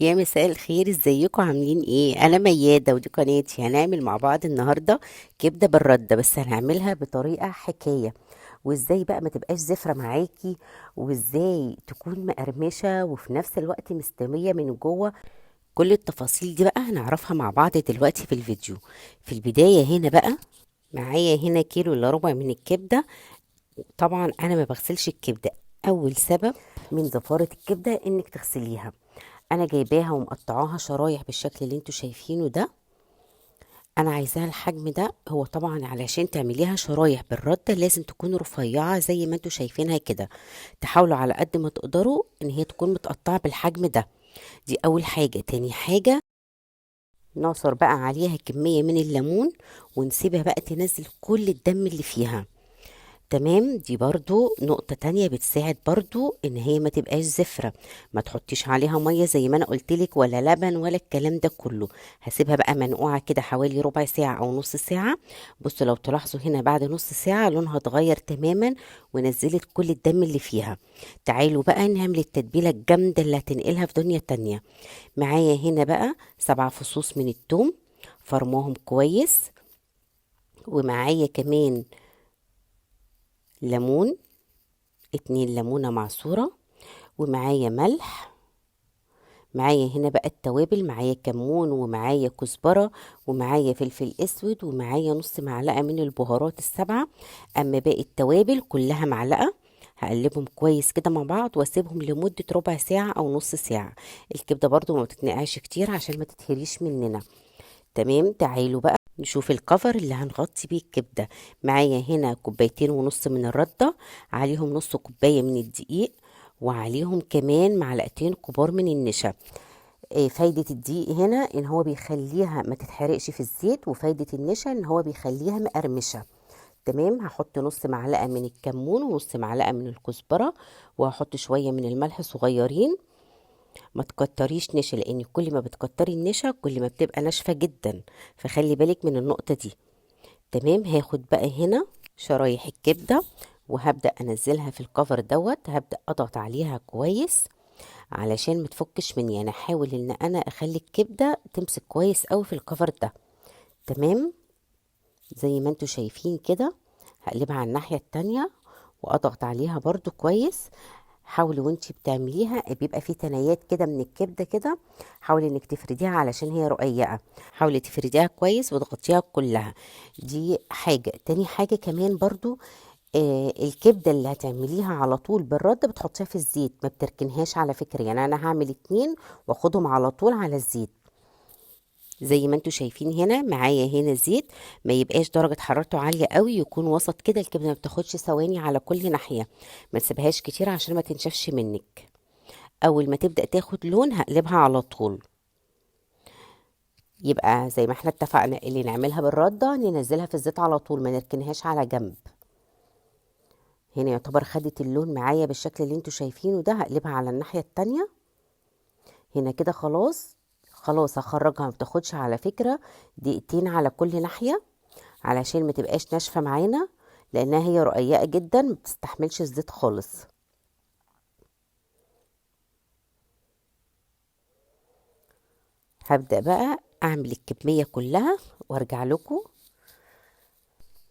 يا مساء الخير، ازيكم؟ عاملين ايه؟ انا ميادة ودي قناتي. هنعمل مع بعض النهارده كبده بالردة، بس هنعملها بطريقة حكاية. وازاي بقى ما تبقاش زفره معاكي، وازاي تكون مقرمشه وفي نفس الوقت مستوية من جوه. كل التفاصيل دي بقى هنعرفها مع بعض دلوقتي في الفيديو. في البداية هنا بقى معايا هنا كيلو الا ربع من الكبده. طبعا انا ما بغسلش الكبده، اول سبب من زفاره الكبده انك تغسليها. انا جايباها ومقطعاها شرايح بالشكل اللي انتوا شايفينه ده، انا عايزاها الحجم ده. هو طبعا علشان تعمليها شرايح بالردة لازم تكون رفيعة زي ما انتوا شايفينها كده، تحاولوا على قد ما تقدروا ان هي تكون متقطعه بالحجم ده. دي اول حاجة. تاني حاجة نعصر بقى عليها كمية من الليمون ونسيبها بقى تنزل كل الدم اللي فيها. تمام، دي برضو نقطة تانية بتساعد برضو ان هي ما تبقاش زفرة. ما تحطيش عليها مية زي ما انا قلتلك، ولا لبن ولا الكلام ده كله. هسيبها بقى منقوعة كده حوالي ربع ساعة او نص ساعة. بصوا لو تلاحظوا هنا بعد نص ساعة لونها اتغير تماما ونزلت كل الدم اللي فيها. تعالوا بقى نعمل التتبيلة الجامدة اللي هتنقلها في دنيا تانية. معايا هنا بقى 7 فصوص من التوم، فرماهم كويس، ومعايا كمان ليمون، 2 ليمونة معصورة، ومعايا ملح. معايا هنا بقى التوابل، معايا كمون ومعايا كزبرة ومعايا فلفل اسود ومعايا نص معلقة من البهارات ال7. اما باقي التوابل كلها معلقة. هقلبهم كويس كده مع بعض واسيبهم لمدة ربع ساعة او نص ساعة. الكبدة برضو ما بتتنقعش كتير عشان ما تتهريش مننا. تمام، تعالوا بقى نشوف الكفر اللي هنغطي بيه الكبدة. معايا هنا كوبايتين ونص من الردة، عليهم نص كوباية من الدقيق، وعليهم كمان معلقتين كبار من النشا. فايدة الدقيق هنا ان هو بيخليها ما تتحرقش في الزيت، وفايدة النشا ان هو بيخليها مقرمشة. تمام، هحط نص معلقة من الكمون ونص معلقة من الكزبرة، وهحط شوية من الملح صغيرين. ما تكتريش نشا، لان كل ما بتكتري النشا كل ما بتبقى ناشفة جدا، فخلي بالك من النقطة دي. تمام، هاخد بقى هنا شرايح الكبدة وهبدأ انزلها في الكفر دوت. هبدأ اضغط عليها كويس علشان ما تفكش مني، يعني احاول ان انا اخلي الكبدة تمسك كويس قوي في الكفر ده. تمام، زي ما انتوا شايفين كده. هقلبها على الناحية التانية واضغط عليها برضو كويس. حاولي وانتي بتعمليها بيبقى في تنايات كده من الكبده كده، حاولي انك تفرديها علشان هي رقيقه، حاولي تفرديها كويس وتغطيها كلها. دي حاجة. تاني حاجة كمان برضو، الكبده اللي هتعمليها على طول بالردة بتحطيها في الزيت، ما بتركنهاش على فكرة. يعني انا هعمل 2 واخدهم على طول على الزيت زي ما انتوا شايفين هنا. معايا هنا زيت ما يبقاش درجة حرارته عالية قوي، يكون وسط كده. الكبدة ما بتاخدش ثواني على كل ناحية، ما تسيبهاش كتير عشان ما تنشفش منك. اول ما تبدأ تاخد لون هقلبها على طول. يبقى زي ما احنا اتفقنا اللي نعملها بالردة ننزلها في الزيت على طول، ما نركنهاش على جنب. هنا يعتبر خدت اللون معايا بالشكل اللي انتوا شايفينه ده. هقلبها على الناحية التانية هنا كده. خلاص هخرجها. ما بتاخدش على فكرة دقيقتين على كل ناحية علشان ما تبقاش ناشفة معانا، لانها هي رقيقة جدا ما بتستحملش الزيت خالص. هبدأ بقى اعمل الكمية كلها وارجع لكم.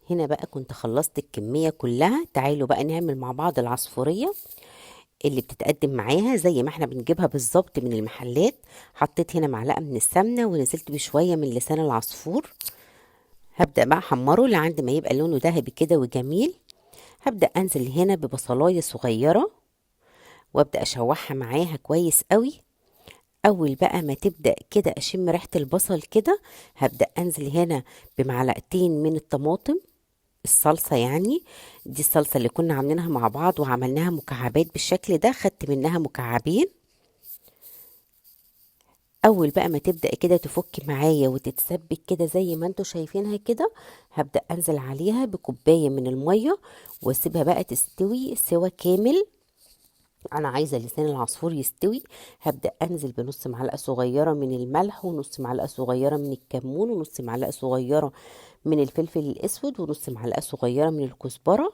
هنا بقى كنت خلصت الكمية كلها. تعالوا بقى نعمل مع بعض العصفورية اللي بتتقدم معاها زي ما احنا بنجيبها بالظبط من المحلات. حطيت هنا معلقة من السمنة ونزلت بشوية من لسان العصفور. هبدأ بقى احمره لعند ما يبقى لونه ذهبي كده وجميل. هبدأ انزل هنا ببصلاية صغيرة وابدأ اشوحها معاها كويس قوي. اول بقى ما تبدأ كده اشم ريحة البصل كده، هبدأ انزل هنا بمعلقتين من الطماطم الصلصة. يعني دي الصلصة اللي كنا عاملينها مع بعض وعملناها مكعبات بالشكل ده، خدت منها مكعبين. اول بقى ما تبدأ كده تفك معايا وتتسبك كده زي ما انتوا شايفينها كده، هبدأ انزل عليها بكوباية من المية واسيبها بقى تستوي سوا كامل. انا عايزة لسان العصفور يستوي. هبدأ انزل بنص معلقة صغيرة من الملح ونص معلقة صغيرة من الكمون ونص معلقة صغيرة من الفلفل الاسود ونص معلقة صغيرة من الكزبرة.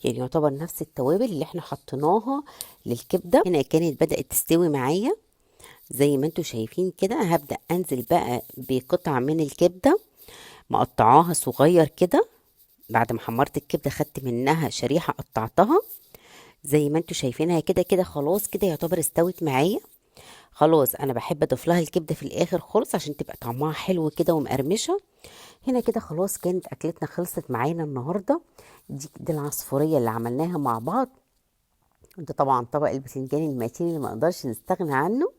يعني يعتبر نفس التوابل اللي احنا حطيناها للكبدة. هنا كانت بدأت تستوي معايا. زي ما انتوا شايفين كده. هبدأ انزل بقى بقطع من الكبدة مقطعاها صغير كده. بعد ما حمرت الكبدة خدت منها شريحة قطعتها زي ما انتوا شايفينها كده. كده خلاص كده يعتبر استوت معايا خلاص. انا بحب اضيف لها الكبدة في الاخر خالص عشان تبقى طعمها حلو كده ومقرمشة. هنا كده خلاص كانت اكلتنا خلصت معانا النهاردة. دي العصفورية اللي عملناها مع بعض. ده طبعا طبق البتنجان المتين اللي ما نقدرش نستغنى عنه.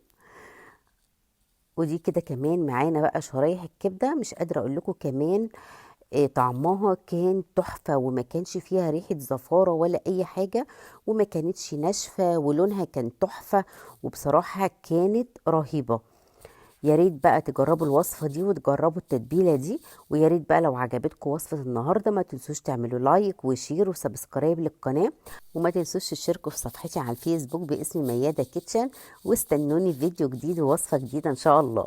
ودي كده كمان معانا بقى شرايح الكبدة، مش قادرة اقول لكم كمان طعمها كان تحفة، وما كانش فيها ريحة زفارة ولا اي حاجة، وما كانتش ناشفة، ولونها كان تحفة، وبصراحة كانت رهيبة. يا ريت بقى تجربوا الوصفة دي وتجربوا التتبيلة دي، ويا ريت بقى لو عجبتكم وصفة النهاردة ما تنسوش تعملوا like و share و subscribe للقناة، وما تنسوش تشتركوا في صفحتي على الفيسبوك باسم ميادة كيتشن، واستنوني في فيديو جديد ووصفة جديدة إن شاء الله.